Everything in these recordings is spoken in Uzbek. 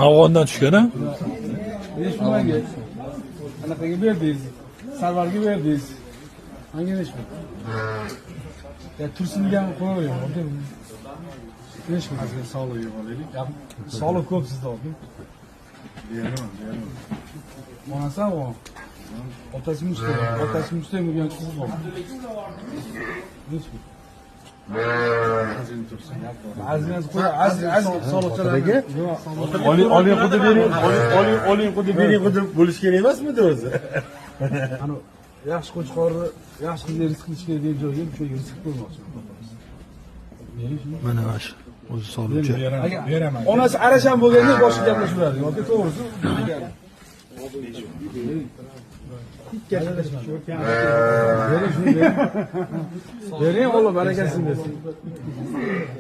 Afg'ondan tushgan, a? Nechi pul manga? Anaqaga berdingiz. Sarvarga berdingiz. Manga nechi pul? Ya tursin degan qo'yavering. Aka. Nechi pul? Ozgina sog'lik yo'qolaylik. Sog'liq ko'p sizda, aka. Beraman, beraman. Onasi afg'on. Otasi mustang, otasi mustang bo'lgan qizi bor. Nechi pul? Ozgina tursin. Azizasi qo'y, aziz aziz Soliqchalarni. Oling, oling xuddi bering, oling, oling, oling xuddi bering xuddi bo'lish kerak emasmidi o'zi? Ani yaxshi qo'chqorni yaxshi qilib rizq qilish kerak degan joyga shu rizq qo'ymoqchi. Bering shuni. Mana mana shu. O'zi soluvchi. Beraman, beraman. Onasi arashan bo'lganda boshqa gaplashaveradi. Yoki to'g'risi. Bering shuni, bering. Bering, Alloh barakasini bersin.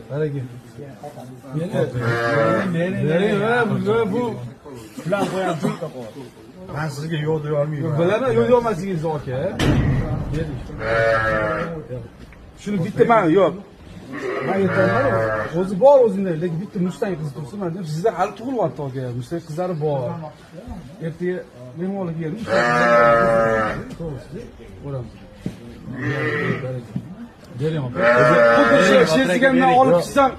Baraka. Bering, bering, ha, bu Plan qo'yamiz, bitta qo'y. Men sizga yo'q deya olmayman. Bilaman, yo'q deolmasligingiz aka. Bering. Shuni bitta man yo'q. Man aytaman, o'zi bor o'zingda, lekin bitta Mustang qizi tursin, man deb sizda hali tug'ilyapti aka. Mustang qizlari bor. Ertaga mehmonlik keldi. To'g'risi, ko'ramiz. Bering aka. Xuddi shersigandan olib chiqsam,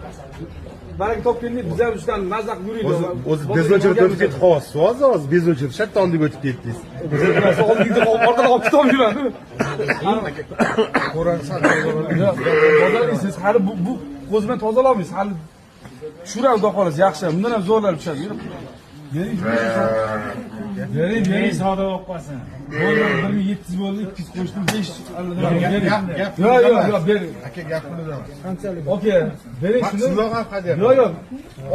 baraka topgandek biz ham shundan maza qilib yuraylik. O'zi без очередь o'tib ketib qolyapsiz hozir, hozir без очередь shartta oldiga o'tib ketdingiz. Oldinga orqada olib ketolmayman. Ko'rani sal Tozalaysiz, hali bu ko'z bilan tozalolmaysiz. Hali tushiradi, xudo xohlasa, yaxshi. Bundan ham zo'rlab tushadi. Yurib. Bering, bering, bering, savdo bo'lib qolsin. Bo'ldi, 1700 bo'ldi, 200 qo'shdim, 500. Gap, gap. Yo'q, yo'q, yo'q, bering. Aka, gap pulida emas. Aka, bering shuni. Sizlar ham hadya. Yo'q, yo'q.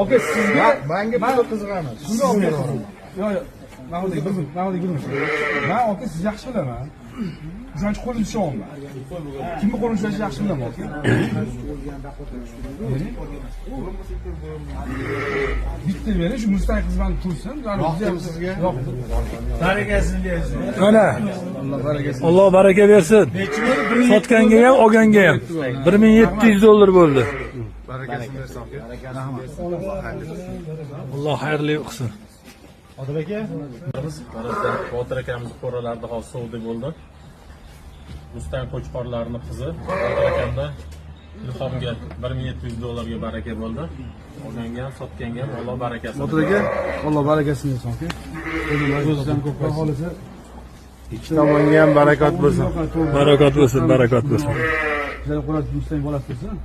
Aka, sizga Menga puli qiziq emas. Sizga olib beraman. Yo'q, yo'q. Man o'zi bir minut, man o'zi bir minut. Man aka sizni yaxshi bilaman. O'shaning uchun qo'lini ushlamayman. Kimni qo'lini ushlashni yaxshi bilaman aka. Bering. Bitta bering, shu Mustang qiz bilan tursin. Yoqdimi sizga? Yoqdi. Barakasini bersin. Mana. Alloh barakasini. Alloh baraka bersin. Sotganga ham, olganga ham. 1700 dollar bo'ldi. Barakasini bersin aka. Alloh xayrli qilsin. Odil aka. Botir akamiz qo'ralarida hozir sovda bo'ldi. Mustang qo'chqorlarini qizi Botir akamda Ilhomga 1700 dollarga baraka bo'ldi. Olganga ham, sotganga ham Alloh barakasini. Botir aka, Alloh barakasini bersin aka. O'zidan ko'p xohlasa. Ikki tomonga ham barakot bo'lsin. Barakot bo'lsin, barakot bo'lsin. Bizlar qo'rasi Mustang bolasi tursin.